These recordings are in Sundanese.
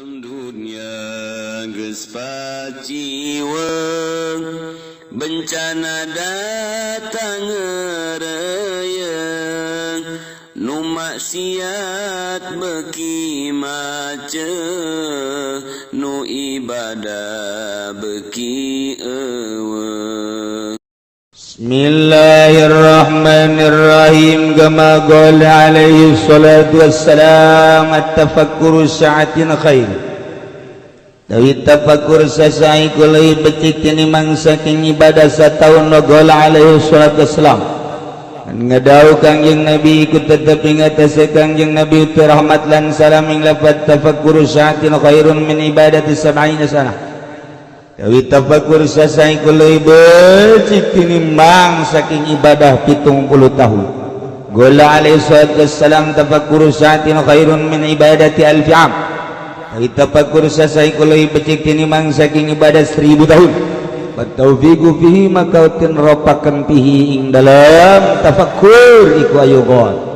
Alam dunia geus paciweng, bencana datang ngereyeng, nu maksiat beuki macet, nu ibadah beuki eueuh. Bismillahirrahmanirrahim. Kama qala alaihi salatu wassalam, at-tafakkur sa'atin khair. Dawi tafakkur sasai kulai becik tinimang saking ibadah sataun. Wa qala alaihi salatu wassalam, ngadau Kangjeng Nabi ikut tetep ingat Kangjeng Nabi itu rahmat lan salam ing lafat tafakkur sa'atin khairun min ibadati sab'ina sanah. Dawi tafakur sasai kulai becik tinimbang saking ibadah 70 tahun. Gola alaihi salatu wassalam, tafakkur sa'atin khairun min ibadati alfi am. Dawi tafakur sasai kulai becik tinimbang saking ibadah 1000 tahun. Taufiqu fihi, maka utin ropakan fihi ing dalam tafakkur iku ayugon.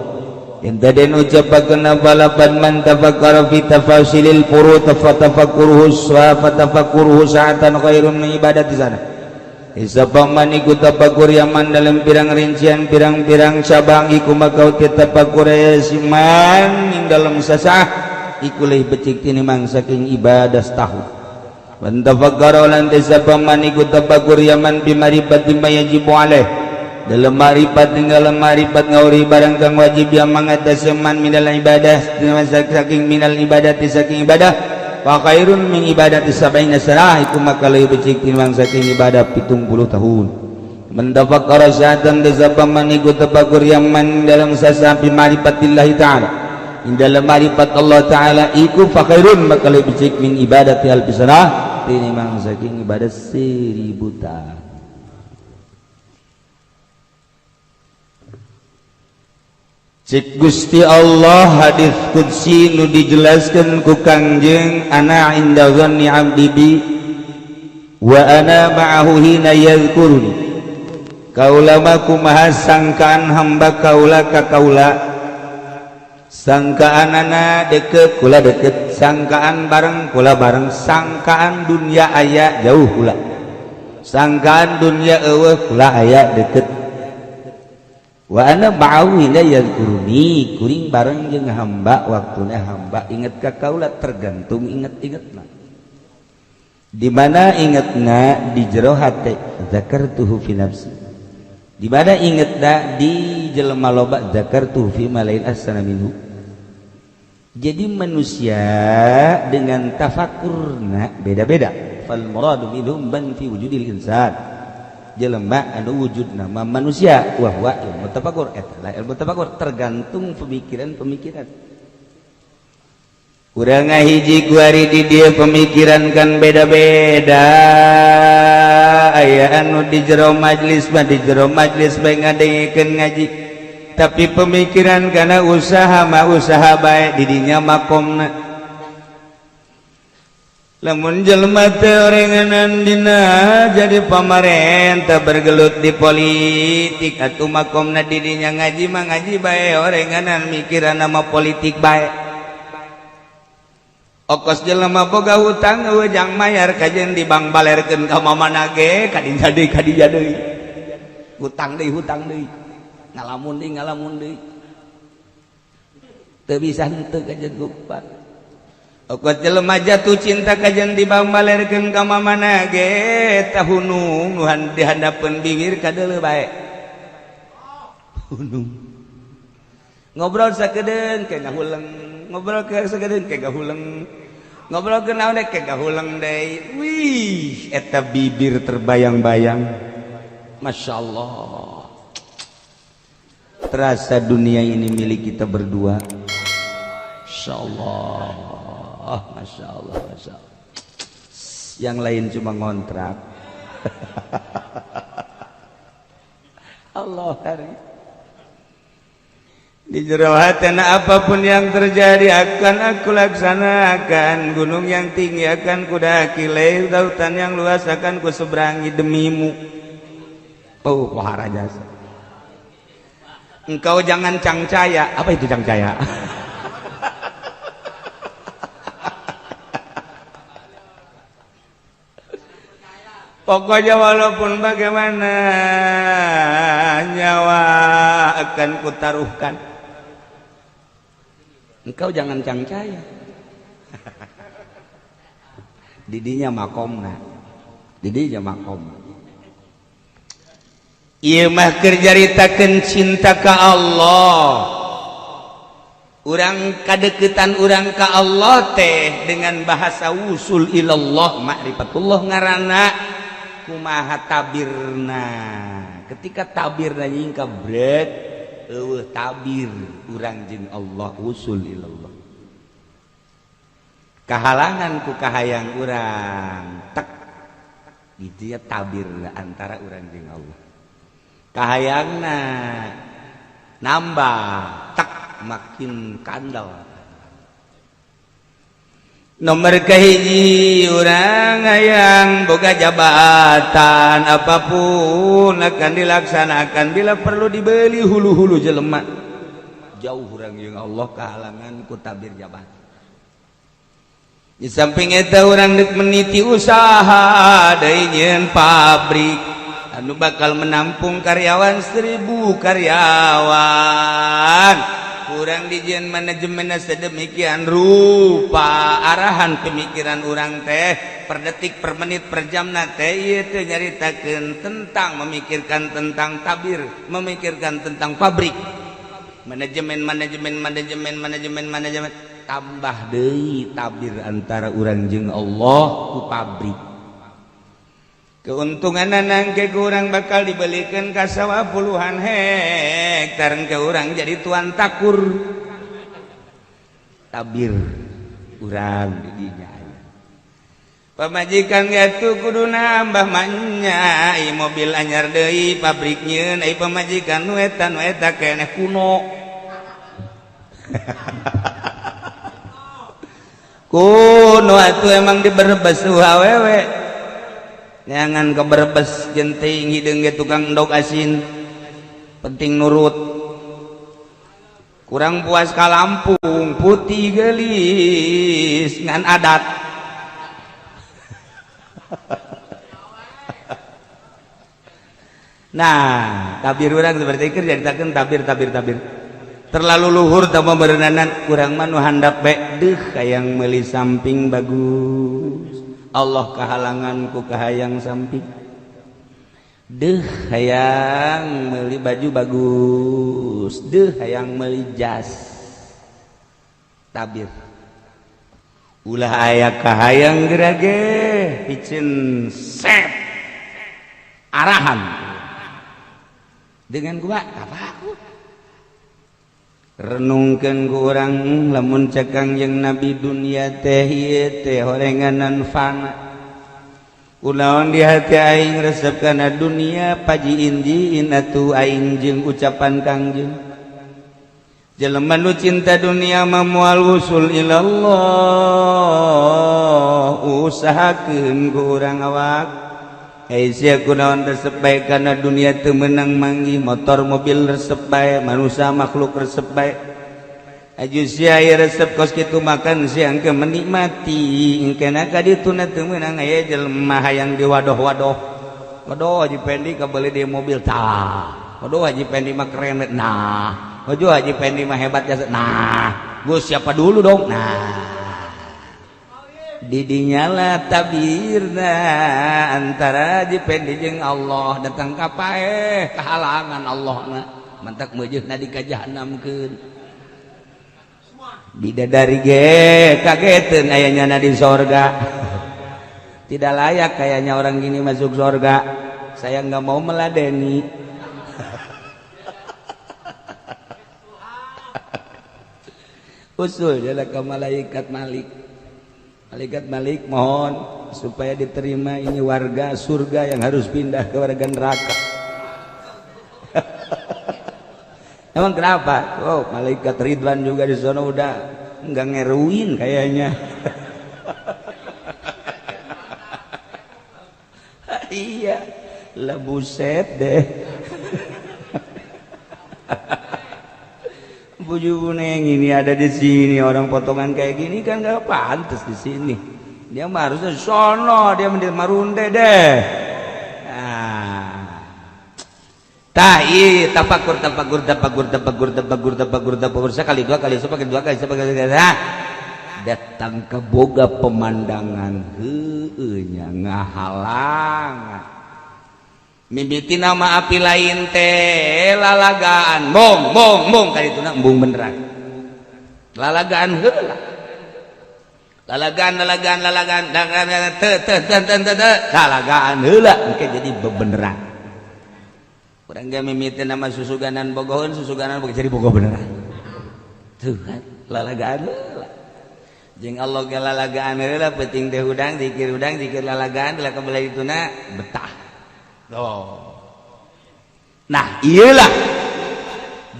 Yang tadi ucapakan apa lapan man tafakkara fi tafasilil furu tafakkuruhu fa tafakkuruhu sa'atan khairun min ibadati sana. Isapa man iku tafakur yaman dalam pirang rincian pirang-pirang cabang iku, maka uti tafakur siman ing dalam sasah iku leuwih becik tinimbang saking ibadah setahun. Wan tafakkara lan sapa man iku tafakur yaman bi marifati ma yajibu alaih, dalam marifat dalam marifat ngauri barang kang wajib yang mengatasi man minal ibadah saking minal ibadati saking ibadah, fa khairun min ibadati sab'ina sanah, iku maka leuwih becik timbang saking ibadah 70 tahun. Man tafakkara sa'atan, sapa man iku tafakur yaman dalam sasa bi marifatillahi ta'ala, in dalam marifat Allah ta'ala iku, fa khairun, maka leuwih becik min ibadati alfi sanah tinimbang saking ibadah 1000 tahun. Cik Gusti Allah, hadis qudsi nu dijelaskan ku Kangjeng, ana inda dhanni abdi bi wa ana ma'ahu hina yadhkuruni. Kaula mah kumaha sangkaan hamba kaula ka kaula. Sangkaan ana deket, kula deket. Sangkaan bareng, kula bareng. Sangkaan dunia aya jauh, kula. Sangkaan dunia eueuh, kula aya deket. Wa ana ma'ahu hina yadhkuruni, kuring bareng jeung hamba waktuna hamba inget ka kaula, tergantung inget-ingetna. Di mana ingetna? Di jero hate, zakartuhu fi nafsi. Di mana ingetna? Di jelema loba, zakartuhu fi malain ahsana minhu. Jadi manusia dengan tafakurna beda-beda. Fal muradu minhum man fi wujudil insan, jelema anu wujud nama manusia, wah wah ilmu tafakur eta lah. Ilmu tafakur tergantung pemikiran-pemikiran. Kurang hiji kuari di dia pemikiran kan beda-beda. Aya anu di jero majlis mah, di jero majlis bae ngadengekeun ngaji, tapi pemikiran karena usaha mah usaha bae didinya makomna. Lamun jelema teh orenganan dina jadi pamarentah, bergelut di politik, atuh makomna didinya. Ngaji mah ngaji bae, orenganan mikiran nama politik bae. Okos jelema boga hutang eueuh jang mayar kajen di bank balerkeun ka mamana ge, kadinya deui, kadinya deui, hutang deui, hutang deui, ngalamun deui, ngalamun deui, teu bisa henteu kajen kupat. Okos jelema jatuh cinta kajen di bank balerkeun ka mamana ge, tahunung nu dihandapeun bibir kadeuleu bae, hunung. Ngobrol sakedeung ke ngahuleng, ngobrol ke sakedeung ke ngahuleng, ngobrol ke naon ke ngahuleng deui. Wih, eta bibir terbayang-bayang. Masya Allah, terasa dunia ini milik kita berdua. Masya Allah, Masya Allah, Masya Allah. Yang lain cuma ngontrak. Allah hari di jero hatena, apapun yang terjadi akan aku laksanakan. Gunung yang tinggi akan kudaki, lautan yang luas akan ku seberangi demimu. Oh, pohara jasa. Engkau jangan cangcaya. Apa itu cangcaya? Pokoknya walaupun bagaimana nyawa akan kutaruhkan, engkau jangan cangcaya. Didinya makomna, didinya makom. Ieu mah keur nyaritakeun cinta ka Allah. Urang kadeketan urang ka Allah teh dengan bahasa wusul ilallah, ma'rifatullah ngaranna. Kumaha tabirna? Ketika tabirna nyingkap bret, eueuh tabir urang jeung Allah wusul ilallah. Kahalangan ku kahayang urang tek gitu ya tabirna antara urang jeung Allah. Kahayangna nambah tek makin kandal. Nomor kahiji urang hayang boga jabatan, apapun akan dilaksanakan bila perlu dibeli hulu-hulu jelema. Jauh urang jeung Allah kahalangan ku tabir jabatan. Di samping eta urang deuk meniti usaha deui nyieun pabrik anu bakal menampung karyawan 1000 karyawan. Kurang dijieun manajemen sedemikian rupa arahan pemikiran urang teh per detik per menit per jam na teh ieu teh nyaritakeun tentang memikirkan tentang tabir, memikirkan tentang pabrik, manajemen manajemen manajemen manajemen manajemen, tambah deui tabir antara urang jeung Allah ku pabrik. Keuntungan nangke kurang bakal dibelikan ka sawah puluhan hektar ke urang jadi tuan takur. Tabir urang didinya pamajikan gatu kudu nambah manya ai mobil anyar deui pabrik nyieun ai pamajikan nu eta nu eta keneh kuno. Kuno atuh emang di Brebes awewe jangan ke Brebes jenting hideung ge tukang endog asin penting nurut. Kurang puas ka Lampung putih gelis ngan adat. Nah tabir urang seperti itu nyaritakeun tabir tabir tabir terlalu luhur tambah berenanan kurang mah nu handap bae deuh hayang meuli samping bagus. Allah kahalangan ku kahayang samping deuh hayang meuli baju bagus, deuh hayang meuli jas. Tabir ulah aya kahayang gerage piceun set arahan dengan gua apa aku renungkeun ku urang lamun cekang jeung nabi dunia teh ieu teh horenganan fana. Kunaon di hati aing resep kana dunia paji injiin atuh aing jeung ucapan Kangjeng. Jelema nu cinta dunia mah moal wusul ilallah, usahakeun ku urang awak. Sia kunaon resep bae kana dunia teu meunang manggih motor mobil resep bae manusia makhluk resep bae aju sia resep kos kitu makan siang ke menikmati engkena ka dituna teu meunang aya jelema hayang diwadoh-wadoh. Waduh Haji Pendi kabeuli di mobil tah, waduh Haji Pendi mah keren nah, waduh Haji Pendi mah hebat jasa nah, gua siapa dulu dong nah. Didinyala tabirna antara Haji Pendi jeung Allah datang ka paeh kahalangan Allah na mantak meujeuhna di ka jahanamkeun. Bidadari ge kageteun aya nyana di sorga. Tidak layak kayaknya orang gini masuk sorga. Saya nggak mau meladeni. Usul jalan ke malaikat Malik. Malaikat Malik mohon supaya diterima ini warga surga yang harus pindah ke warga neraka. Emang kenapa? Oh, malaikat Ridwan juga di sana udah nggak ngeruin kayaknya. Iya, lah buset deh. Buju neng ini ada di sini orang potongan kayak gini kan nggak pantas di sini. Dia mah harusnya sono, dia mending Marunde deh. Tah ieu tafakur, tafakur, tafakur, tafakur, tafakur, tafakur, tafakur sekali, dua kali, sekali, dua kali, sekali, nah, datang ke boga pemandangan, heueuh nya, ngahalangan. Mimiti nama api lain teh lalagaan, bong bong bong, kali itu embung beneran. Lalagaan heula, lalagaan, lalagaan, lalagaan, te te te te te te, lalagaan heula, engke jadi bebeneran. Urang ge mimiti nama susuganan bogoheun, susuganan bogoh, jadi bogoh beneran. Tuh kan, lalagaan heula. Jeung Allah ge lalagaan heula, penting teh hudang zikir, hudang zikir, lalagaan lah, kebelah ituna betah. Oh. Nah, iyalah.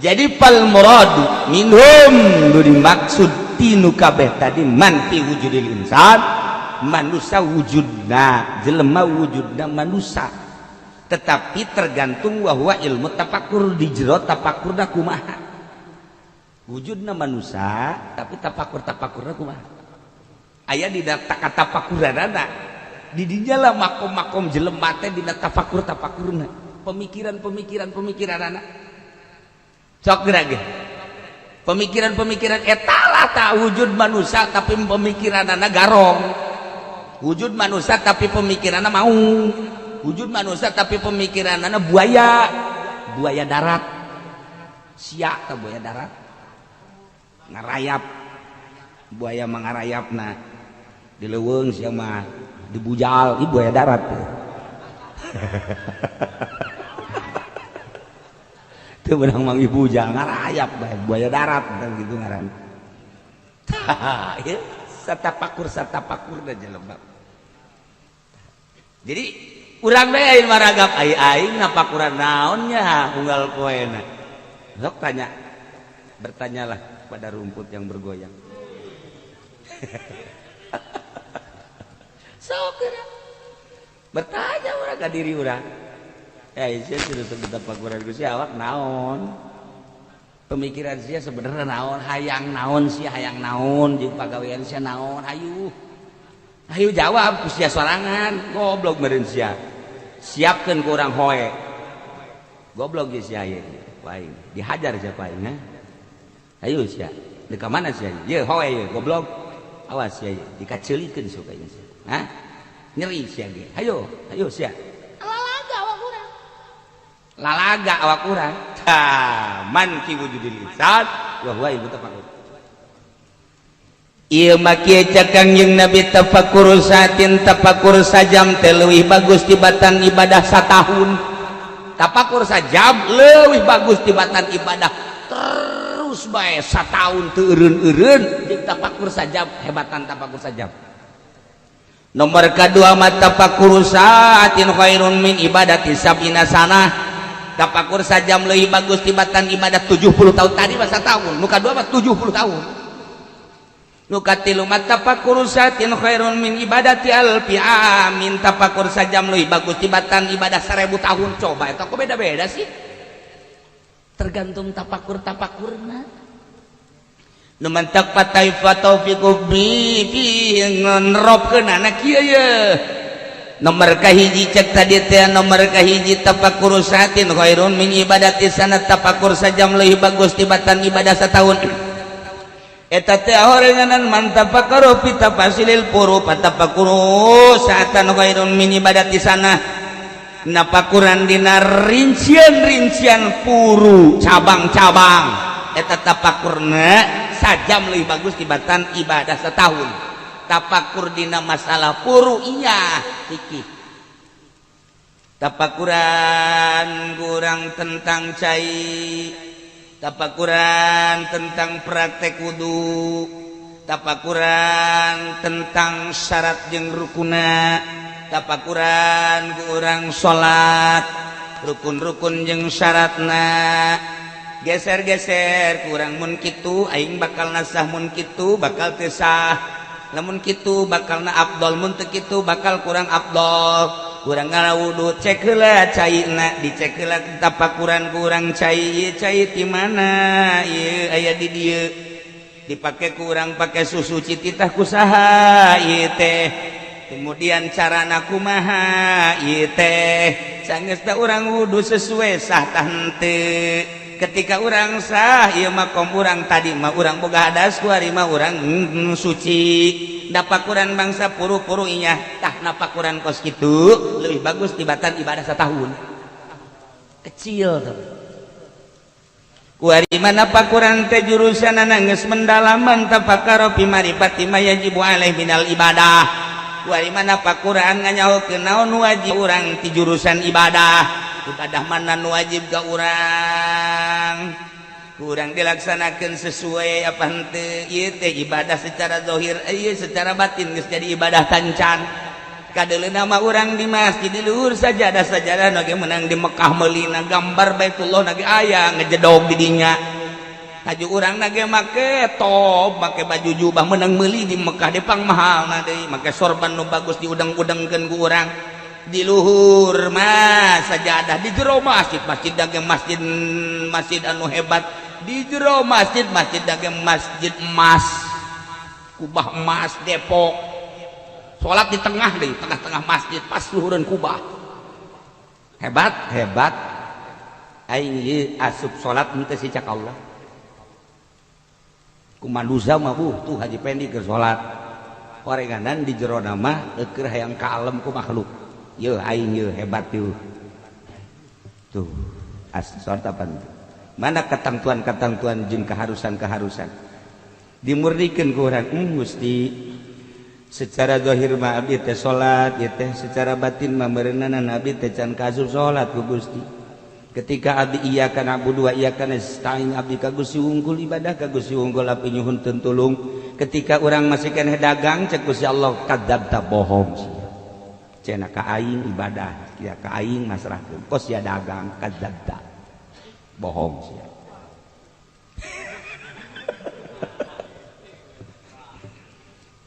Jadi fal muradu minhum, nu dimaksud tinu kabeh tadi, man fi wujudil insan, manusia wujudna jelema, wujudna manusia, tetapi tergantung bahwa ilmu tafakur di jero tafakurna kumaha. Wujudna manusia, tapi tafakur tafakurna kumaha, aya di katafakuranana. Di dinya lah makom-makom jelema teh, dina tafakur tafakurna, pemikiran-pemikiran, pemikiran anak sok geura ge pemikiran-pemikiran eta lah. Tak wujud manusia tapi pemikiran anak garong, wujud manusia tapi pemikiran mau, wujud manusia tapi pemikiran anak buaya, buaya darat siak tak, buaya darat ngarayap, buaya mengarayap. Nah, di leuweung sia mah dibujal, ih, buaya darat tuh. Teu beunang mang bujal, ngarayap bae, buaya darat gitu ngaran. Tah, ieu satapakur satapakur da jelema. Jadi urang bae aing maragap, ai aing napakuran naonnya unggal poena. Sok tanya, bertanyalah pada rumput yang bergoyang. Sok bertanya urang ka diri urang. Ya sia sudah sebut tapakuran ku sia, awak naon? Pemikiran sia sebenarnya naon? Hayang naon sia, hayang naon jeung pagawean sia naon? Hayu. Hayu jawab ku sia sorangan, goblok meureun sia. Siapkeun ku urang hoe. Goblok ge sia ieu. Ku aing dihajar sia ku aing, ha? Hayu sia. Di ka mana sia? Ye hoe ye goblok. Awas sia ye, dikaceulikeun sok aing sia. Hah? Nyeri sia ge. Hayu, hayu sia. Lalaga awak urang. Lalaga awak urang. Tah, man fi wujudil insan wa huwa ilmu tafakkur. Ieu mah kieu cek Kangjeng Nabi, tafakur saatin, tafakur sajam teh leuwih bagus tibatan ibadah satahun. Tafakur sajam leuwih bagus tibatan ibadah terus bae satahun teu eureun-eureun jeung tafakur sajam, hebatan tafakur sajam. Nomor kedua mah tafakur saatin khairun min ibadati sab'ina sanah. Tafakur sajam leuwih bagus tibatan ibadah 70 tahun. Tadi mah satahun, nu kadua mah 70 tahun. Nu katilu mah tafakur saatin khairun min ibadati alfi amin. Tafakur sajam leuwih bagus tibatan ibadah 1000 tahun. Coba eta kok beda-beda sih? Tergantung tafakur-tafakurna. Nu mantak pataifa taufiqu bi fi ngeropkeun kieu ye. Nomor kahiji cek tadi teh, nomor kahiji tafakur saatin khairun min ibadati sanat, tafakur sajam leuwih bagus tibatan ibadah satahun. Eta teh horenganan man tafakkaru fi tafasilil furu, patafakuru saatan khairun min ibadati sanah. Napakuran dina rincian-rincian furu, cabang-cabang, eta tafakurna sajam lebih bagus tibatan ibadah setahun. Tafakur dina masalah furu, iya, fikih. Tafakuran kurang tentang cai, tafakuran tentang praktek wudu, tafakuran tentang syarat jeung rukuna, tafakuran kurang salat, rukun-rukun jeung syaratna. Geser-geser kurang, mun kitu aing bakal nasah, mun kitu bakal teu sah, lamun kitu bakal na afdol, mun teu kitu bakal kurang afdol. Kurang ngawudu, cek heula caina, dicek heula tafakuran kurang cai. Ieu cai ti mana? Ieu aya di dieu, dipake kurang pake susu, cititah kusaha ieu teh? Kemudian carana kumaha ieu teh? Sanggeus urang wudu sesuai, sah tah henteu? Ketika urang sah, ieu makom urang tadi mah urang boga hadas, kuari mah urang suci, napakuran bangsa puru-puru inya. Tah, napakuran kos kitu lebih bagus tibatan ibadah setahun kecil tuh. Kuari mana pakuran teh jurusan geus mendalaman tafakkar fi ma'rifati ma yajibu alaihi minal ibadah. Kuari mana pakuran nganyahokeun naon wajib urang ti jurusan ibadah, ibadah mana nu wajib ka urang, kurang dilaksanakan sesuai apa henteu. Ieu teh ibadah secara zahir, ieu secara batin geus jadi ibadah tancan. Kadeuleuna mah urang di masjid, di luhur sajadah, sajadah nage menang di Mekah meulina, gambar Baitullah nage aya ngejedog di dinya. Haju urang nage make top, make baju jubah menang meuli di Mekah, depang mahal na deui, make sorban nu bagus diudeng-udengkeun ku urang. Di luhur mah sajadah, di jero masjid, masjid dage masjid, masjid anu hebat. Di jero masjid, masjid dage masjid emas, kubah emas Depok. Salat di tengah deh, tengah-tengah masjid, pas luhureun kubah. Hebat hebat aing ieu, asup salat henteu si cak Allah kumanusa mah. Tuh Haji Pendi keur salat horenganan di jero mah keur hayang kalem ku makhluk. Yeuh, aing yeuh hebat yeuh. Tuh as salat apa? Mana ketentuan-ketentuan jeung keharusan-keharusan dimurnikan ku urang? Gusti, secara zahir mah abdi teh salat ieu teh, secara batin mah meureunan abdi teh can kaasup salat ku Gusti. Ketika abdi iyyaka na'budu wa iyyaka nasta'in, abdi ka Gusti wungkul, ibadah ka Gusti wungkul, abdi nyuhun tulung. Ketika urang masih keneh dagang, cek Gusti Allah, "Kadzabta, bohong sia. Cenah ka aing ibadah ya, ka aing masrahkeun, kos sia dagang. Kadzabta, bohong sia."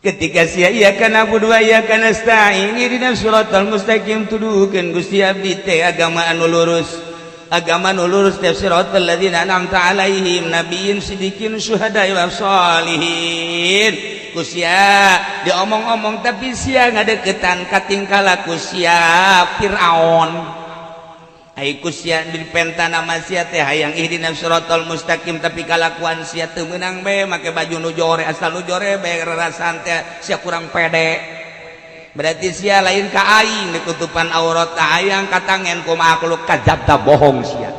Ketika sia iyyaka na'budu wa iyyaka nasta'in, ihdinas siratal mustaqim, tuduhkeun Gusti, abdi teh agama anu lurus, agama anu lurus teh siratal ladzina an'amta alaihim, nabiyyin, siddiqin, syuhada wa sholihin. Ku sia diomong-omong, tapi sia ngadeukeutan katingkah laku sia Fir'aun. Ai ku sia dipenta nama sia teh hayang ihdinas siratal mustaqim, tapi kalakuan sia teu meunang bae, make baju nu jore, asal nu jore bae rarasaan teh sia kurang pede. Berarti sia lain ka aing ditutupan aurat, hayang katangen ku makhluk. Kadzabta, bohong sia.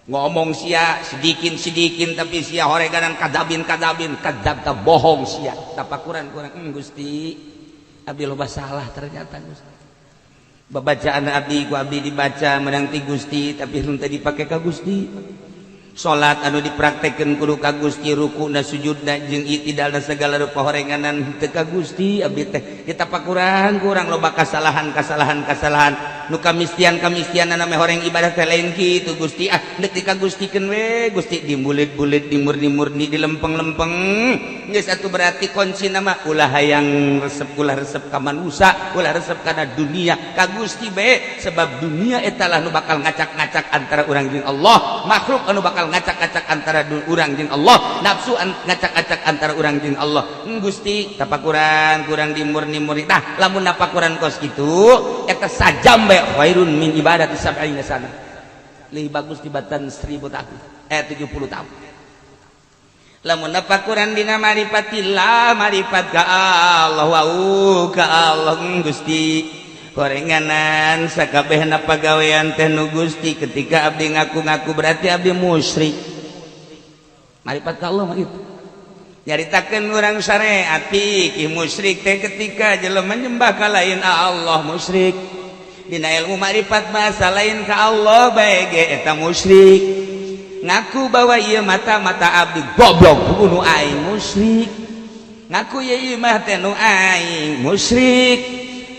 Ngomong sia sedikin sedikin, tapi sia horeganan kadzabin kadzabin. Kadzabta, bohong sia. Tapakuran kurang, Gusti, abdi loba salah ternyata. Gusti, babacaan abdi ku abdi dibaca menang ti Gusti, tapi henteu dipake ka Gusti. Salat anu dipraktekkeun kudu ka Gusti, rukuna, sujudna, jeung itidalna, segala rupa horenganan henteu ka Gusti. Abdi teh ditapakuran kurang loba kasalahan, kasalahan, kasalahan nu kamistian kamistian meh horeng ibadah teh lain kitu. Gusti, ah, deuk dikagustikeun we Gusti, dimulit-bulit, dimurni-murni, dilempeng-lempeng geus atuh. Berarti kunci nama ulah hayang resep, ulah resep ka manusa, ulah resep kana dunia, ka Gusti bae, sebab dunia eta lah nu bakal ngacak-ngacak antara urang jeung Allah, makhluk anu bakal ngacak-ngacak antara urang jeung Allah, nafsu ngacak-ngacak antara urang jeung Allah. Gusti, tapakuran kurang dimurni-murni. Tah, lamun napakuran kos kitu, eta sajam bae khairun min ibadati sab'ina sana, lebih bagus dibatan 1000 tahun, eh, 70 tahun. Lamun napakuran dina marifatillah, marifat ka Allah, wau ka Allah. Gusti, gorenganan sakabehna pagawean teh nu Gusti. Ketika abdi ngaku-ngaku, berarti abdi musyrik. Marifat ka Allah mah itu nyaritakeun urang syariat fikih, musyrik teh ketika jelema nyembah ka lain Allah, musyrik. Dina ilmu marifat masa lain ka Allah bae ge eta musyrik. Ngaku bahwa ieu mata-mata abdi, goblok, bunuh aing, musyrik. Ngaku ieu mah teh nu aing, musyrik.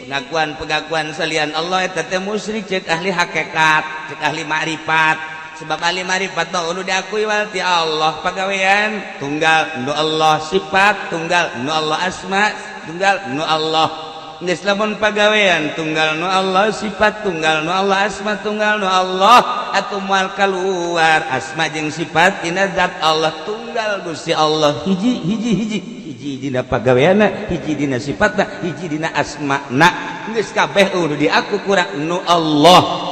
Pengakuan-pengakuan salian Allah eta teh musyrik cek ahli hakikat, cek ahli ma'rifat. Sebab ahli ma'rifat mah nu diakui ti Allah, pagawean tunggal nu Allah, sifat tunggal nu Allah, asma tunggal nu Allah. Geus lamun pagawean tunggal nu Allah, sifat tunggal nu Allah, asma tunggal nu Allah, atuh moal kaluar asma jeung sifat tina zat Allah tunggal. Gusti Allah hiji, hiji, hiji, hiji. Hiji dina pagaweanna, hiji dina sifatna, hiji dina asmana. Geus kabeh nu diaku kurang nu Allah.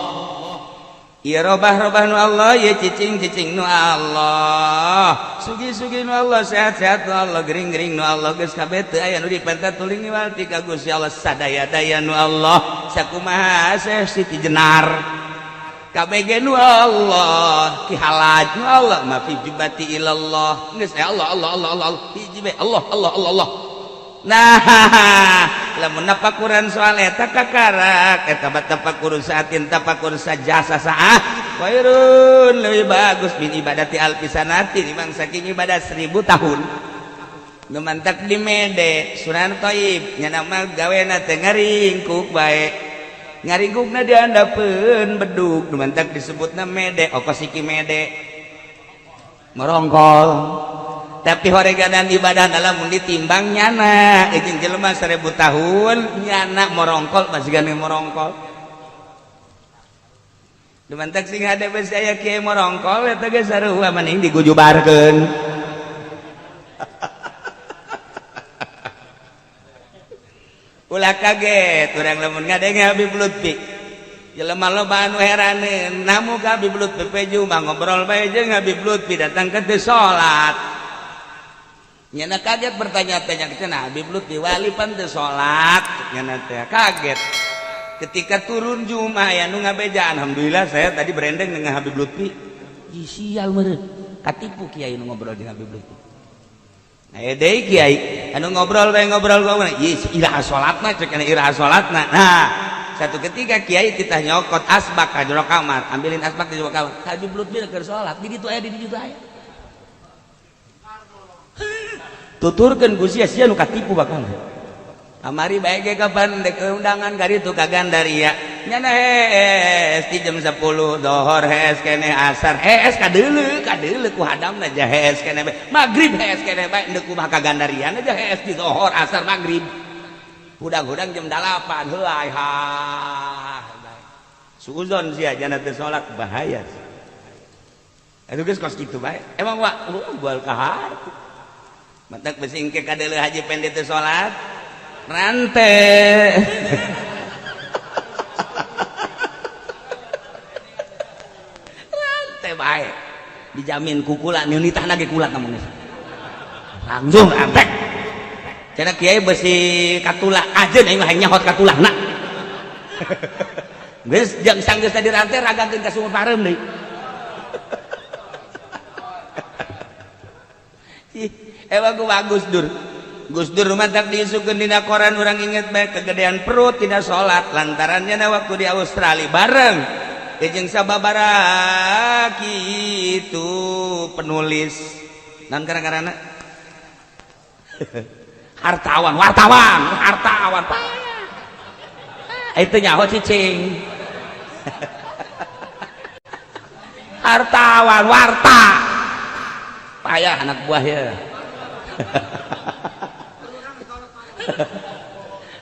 Ieu robah-robah nu Allah, ieu cicing-cicing nu Allah. Sugi-sugi nu Allah, sehat-sehat nu Allah, gering-gering nu Allah, geus kabeh teu aya nu dipenta tuling niwal ti ka Gusti Allah, sadaya-daya nu Allah. Sakumaha Siti Jenar. Kabeh ge nu Allah, Ki Halaj nu Allah, ma fi jubati ilallah. Geus Allah Allah Allah Allah, hiji bae Allah Allah Allah Allah. Nah, lamun tafakuran soal eta kakarak eta tafakur saatin tafakur sajasa saah khairun lebih bagus min ibadati alfisanati dimang saking ibadah 1000 tahun. Nu mantak di mede Sunan Thaib nya mah gawena teh ngaringkuk bae. Ngaringkukna diandapeun bedug nu mantak disebutna mede okos iki mede merongkol. Tapi horeganan ibadah lamun ditimbang nyana jeung jelema 1000 tahun nyana morongkol masih gane morongkol. Dumantak sing hade besi aya kiai morongkol eta ge sarua mending digujubarkeun. Ulah kaget urang lamun ngadenge Habib Lutfi. Jelema loba anu heraneun namu ka Habib Lutfi peju mah ngobrol bae jeung Habib Lutfi datang ke teu salat. Nyana kaget bertanya-tanya cenah Habib Lutfi wali pan teu salat nyana teh kaget. Ketika turun Jumat aya nu ngabejaan, alhamdulillah saya tadi berendeng dengan Habib Lutfi. Ih sial meureun katipu kiai nu ngobrol jeung Habib Lutfi. Aya deui kiai anu ngobrol bae ngobrol ngobrol ieu iraha salatna cek nya iraha salatna. Nah, satu ketika kiai titah nyokot asbak ka jero kamar, ambilin asbak di jero kamar. Habib Lutfi keur salat di ditu aya di ditu aya. Tuturkeun ku sia sia nu katipu bakal. Amari bae ge kapan dek undangan ka ditu ka Gandaria. Nyana hees ti jam 10 dohor hees keneh asar hees kadeuleu kadeuleu ku hadamna ja hees keneh bae. Magrib hees keneh bae endek kumaha ka Gandaria aja hees di dohor asar magrib. Hudang-hudang jam 8 heulai ha. Suuzon sia jana teu salat bahaya. Eta geus kos kitu bae. Emang wa bual ka harti. Mantak besi engke kadeuleu haji pende teu salat rante. Rante bae. Dijamin kukula nitahna ge kula namun. Langsung rantek. Cenah kiai besi katula ajeun aing mah hayang nyahot katulahna. Geus jang sanggeus tadi rante ragangkeun ka sumur pareum deui. Emang gua bagus Dur. Gus Dur mantak diisukeun dina koran urang inget bae kegedean perut tidak salat lantarannya na waktu di Australia bareng jeung sababaraha kitu penulis nan karena hartawan wartawan hartawan itu nyaho cicing hartawan warta payah anak buah ya.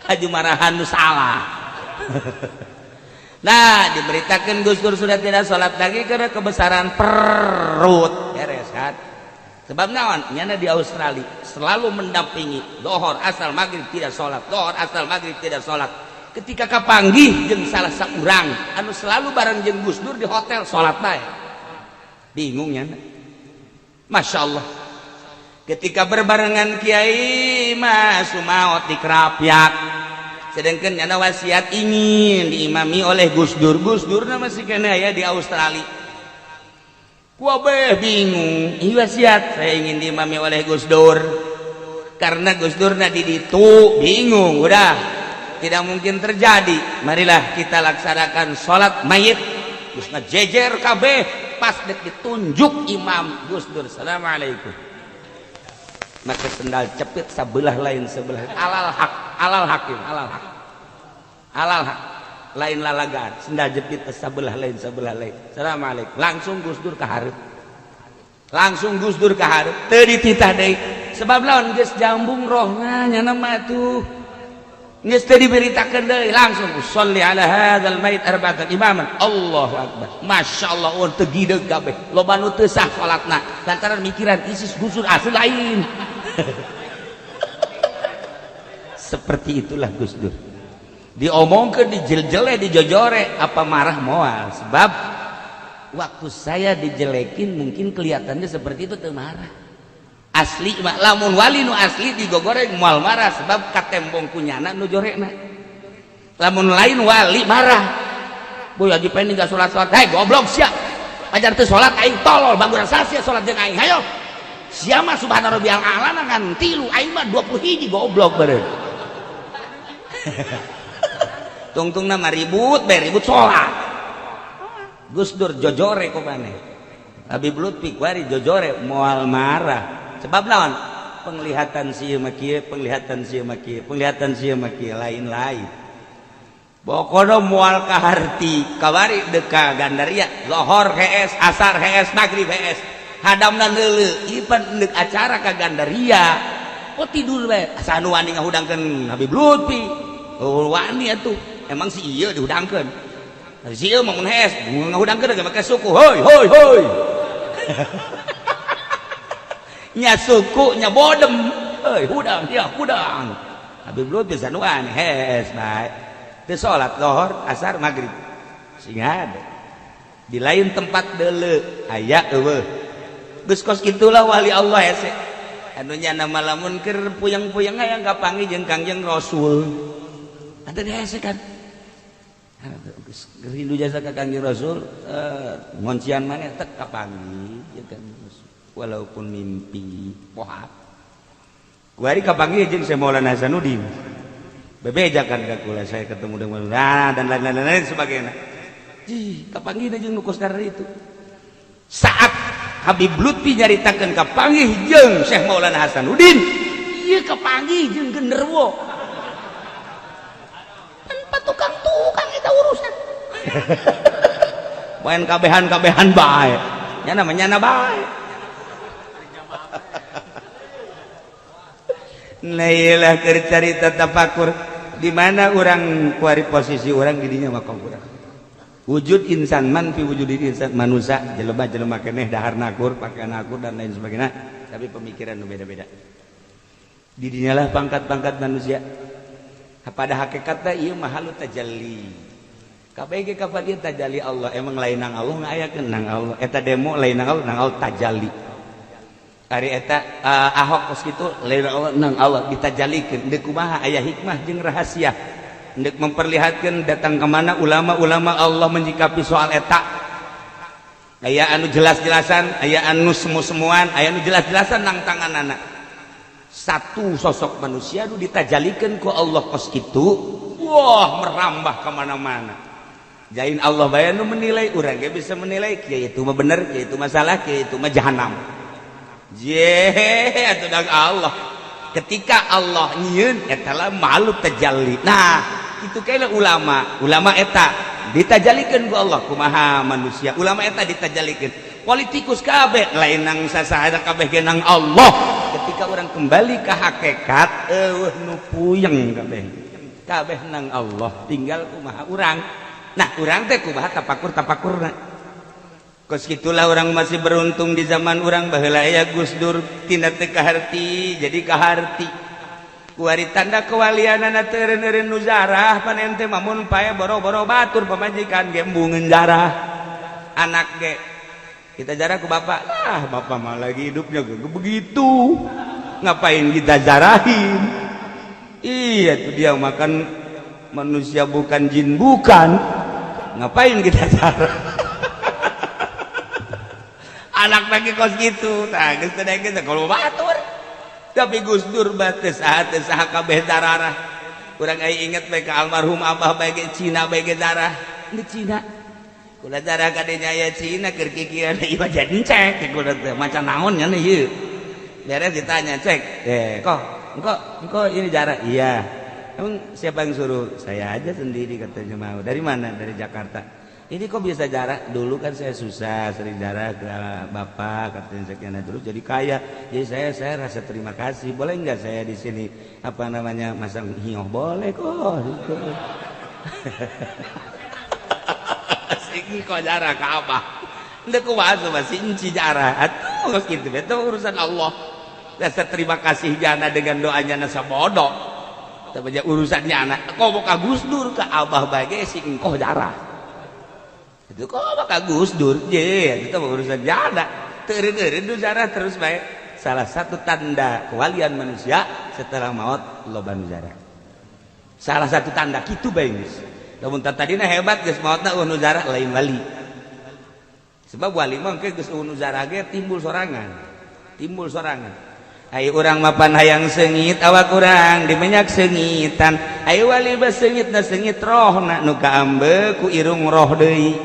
Haji marahan nu salah. Nah diberitakan Gus Dur sudah tidak sholat lagi karena kebesaran perut beres kan. Sebab naon nyana di Australia selalu mendampingi dohor asal maghrib tidak sholat, dohor asal maghrib tidak sholat. Ketika kapanggih jeung salah saurang anu selalu bareng jeung Gus Dur di hotel sholat bae. Bingung nyana. Masya Allah. Ketika berbarengan kiai mas sumaot di Krapyak, sedangkan nyana wasiat ingin diimami oleh Gus Dur. Gus Dur masih kena ya di Australia. Kuabeh bingung. Ini wasiat saya ingin diimami oleh Gus Dur. Karena Gus Dur na di ditu bingung. Udah tidak mungkin terjadi. Marilah kita laksanakan sholat mayit. Gus jejer kabeh pas dek ditunjuk imam Gus Dur. Assalamualaikum. Maka sendal cepit sebelah lain sebelah alal hak alal hakim alal hak alal hak lain lalagan sendal jepit sebelah lain sebelah lain. Assalamualaikum. Langsung Gus Dur ka hareup, langsung Gus Dur ka hareup teu dititah deui sebab lawan geus jambung rohna nyana mah tuh geus teu diberitakeun deui langsung sholli ala hadzal mait arba'atan imaman. Allahu akbar. Masyaallah ulun teu gideug kabeh loba nu teu sah salatna lantaran mikiran isis Gus Dur asli lain. Seperti itulah Gus Dur. Diomongkeun, dijeljele, dijojore, apa marah? Moal, sebab waktu saya dijelekin mungkin kelihatannya seperti itu, teu marah. Asli mah lamun wali nu asli digogoreng moal marah, sebab katembong kunyana nu jorekna. Lamun lain wali marah. Boy, Haji Pendi gak sholat-sholat, hei goblok sia, ajar teu sholat aing tolol, baguran sia sholat jeung aing, hayo sia mah subhana rabbiyal a'la ngan 3, aing mah 20 hiji, goblok beureun. Tungtungna mah ribut bae, ribut sholat. Gus Dur jojore ku maneh, Habib Lutfi kuari jojore moal marah, sebab naon? Penglihatan si mah kieu, penglihatan si mah kieu, penglihatan si mah kieu, lain-lain. Pokoknya moal kaharti. Kamari deka Gandaria, lohor hees, asar hees, maghrib hees, hadamna neuleuh. Ieu pan deuk acara ka Gandaria, oh tidur bae. Asa anu wani ngahudangkeun Habib Lutfi? Oh, wani atuh. Emang si ieu dihudangkeun, si ieu mah mun hees ngahudangkeun ge make suku, hoi hoi hoi, nya suku nya bodem, heuy hudang ya hudang. Habib Lutfi sanuan hees bae, teu salat lohor, asar, maghrib, sing ada di lain tempat deuleu aya eueuh. Geus kos kitulah wali Allah hese anu nya nama. Lamun keur puyeng-puyeng aya kapanggih jeung Kangjeng Rasul, ada di hese kan. Rindu jasa ka Kangjeng Rasul, ngoncian mana tek kapanggih jeung Kangjeng Rasul walaupun mimpi pohat. Kuari kapanggih jeung Syekh Maulana Hasanuddin, bebejakan ka kula, saya ketemu dengan, nah, dan lain-lain lain sebagainya. Ih, kapanggih jeung nu kos itu. Saat Habib Lutfi nyaritakeun kapanggih jeung Syekh Maulana Hasanuddin, ieu kapanggih jeung genderuwo. Tanpa tukang-tukang eta urusan. Main kabehan-kabehan bae, nya namanya nyana bae. Nah, iyalah keur carita tafakur di mana orang kuari posisi orang didinya mah urang wujud insan man fi wujudil insan, manusia jelema jelema keneh, dahar nakur, pakaian nakur, dan lain sebagainya, tapi pemikiran nu beda-beda. Didinya lah pangkat-pangkat manusia. Pada hakikatnya ieu mah halu tajalli kabeh ge. Kapan ieu tajalli Allah? Emang lain nang Allah ngayakeun nang Allah eta demo, lain nang Allah, nang Allah tajalli. Ari eta Ahok kos kitu lain Allah, nang Allah ditajalikeun. Deuk kumaha aya hikmah jeung rahasia deuk memperlihatkan datang ke mana ulama-ulama Allah menyikapi soal eta. Aya anu jelas-jelasan, aya anu semu-semuan, aya anu jelas-jelasan nang tanganana. Satu sosok manusia nu ditajalikeun ku Allah kos kitu, wah, merambah kemana-mana. Jain Allah bae nu menilai, urang ge bisa menilai kieu itu mah bener, kieu itu masalah, kieu itu mah jahanam. Je, atuh dang Allah. Ketika Allah nyieun eta lah malu tajalli. Nah, itu kayaknya ulama, ulama eta ditajalikeun ku Allah kumaha manusia. Ulama eta ditajalikeun. Politikus kabeh lain nang sasahada, kabeh ge nang Allah. Ketika orang kembali ke hakikat, eueuh nu puyeng kabeh. Kabeh nang Allah, tinggal kumaha urang. Nah, urang teh kumaha tapakur-tapakurna. Kos gitulah orang masih beruntung di zaman orang baheula aya Gus Dur, tina teu kaharti jadi kaharti. Kuari tanda kewalianana teu eureun-eureun nu zarah pan ente mah mun pae boro-boro batur, pamajikan ge embungeun zarah, anak ge kita jarah ku bapak lah, bapak mah lagi hidupnya ge begitu, ngapain kita jarahin? Iya tuh, dia makan manusia bukan, jin bukan, ngapain kita jarah? Anak lagi kos gitu, nah geus teh geus kalau batur. Tapi Gus Dur bates saha teh saha kabeh dararah. Urang aya inget bae ka almarhum abah bae ge Cina bae ge darah di Cina. Kula darah kadenya aya Cina keur kikieuan ieu jadi cek kula teh macan naon nya ieu. Beres ditanya cek, kok engko engko ini jarah? Iya. Emang siapa yang suruh? Saya aja sendiri, katanya. Mau dari mana? Dari Jakarta. Ini kok bisa jarah? Dulu kan saya susah, sering jarah ke bapak, katanya sekian, terus jadi kaya, jadi saya rasa terima kasih. Boleh nggak saya di sini apa namanya masang hioh? Boleh kok gitu. Sing kok jarah ke apa? Ndek kumaha masih inci jarah atuh gitu, itu urusan Allah. Rasa terima kasih jana dengan doanya nasa bodoh. Tapi urusannya anak kok ka Gus Dur, ka Abah bae si engkoh jarah itu kok ka Gus Dur je, itu mah urusan jada. Teureun nu jarah terus bae. Salah satu tanda kewalian manusia, setelah maut loba nu jarah. Salah satu tanda kitu bae geus. Lamun tadina hebat, geus maotna nu jarah, lain wali. Sebab wali mah engke geus nu jarah ge timbul sorangan, timbul sorangan. Ayo, urang mapan hayang sengit awak urang di minyak sengitan. Ayo, wali bah sengit na sengit rohna nu kaambe ku irung roh deui.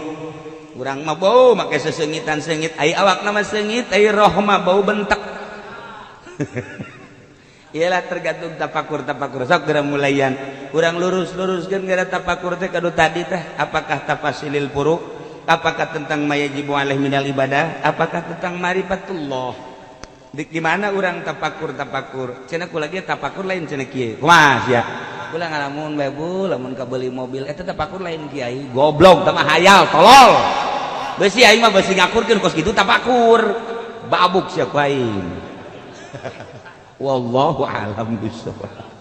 Urang mah bau make sesengitan sengit, ayo awak nama sengit, ayo roh mah bau bentek. Iyalah, tergantung tapakur tapakur. Sok geura mulayan urang lurus luruskeun gara tapakur teh kadu tadi teh, apakah tafasilil furu, apakah tentang mayajibu alaih minal ibadah, apakah tentang marifatullah. Di mana orang tapakur tapakur cenah ku lagi tapakur lain cenah kieu. Kumaha sia kula ngalamun bae, Bu, lamun kabeli mobil eta tapakur lain. Kiai goblok, tah mah hayal tolol. Besi aing mah besi ngakurkeun kos kitu tapakur. Babuk sia ku aing. Wallahu alam bisawab.